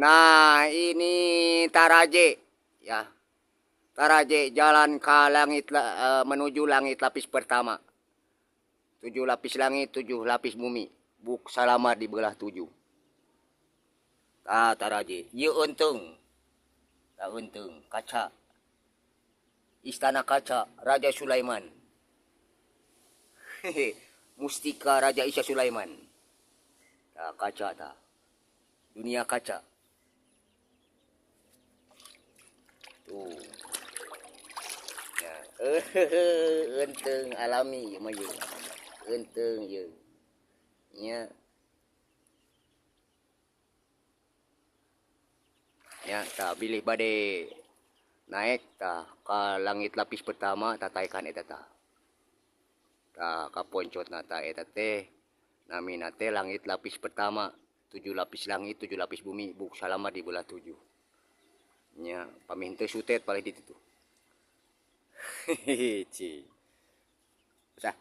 Nah, ini Taraje ya. Taraje jalan ke langit, menuju langit lapis pertama. 7 lapis langit, 7 lapis bumi. Buk salama di belah 7. Tah Taraje, ieu eunteung. Tah eunteung kaca. Istana kaca Raja Sulaiman. Hehe, Mustika Raja Isa Sulaiman. Tah kaca tah. Dunia kaca. Tuh. Ya, eunteung alami ieu mah ieu. Eunteung ieu. Nya. Ya, tah bilih bade naik tah ka langit lapis pertama tataikan eta tah. Tah kaponcotna tah eta teh namina teh langit lapis pertama, 7 lapis langit, 7 lapis bumi, buk salama di belah 7. Nya, pamih teu sutet palih ditu tuh. Hehehe, ci. Sah.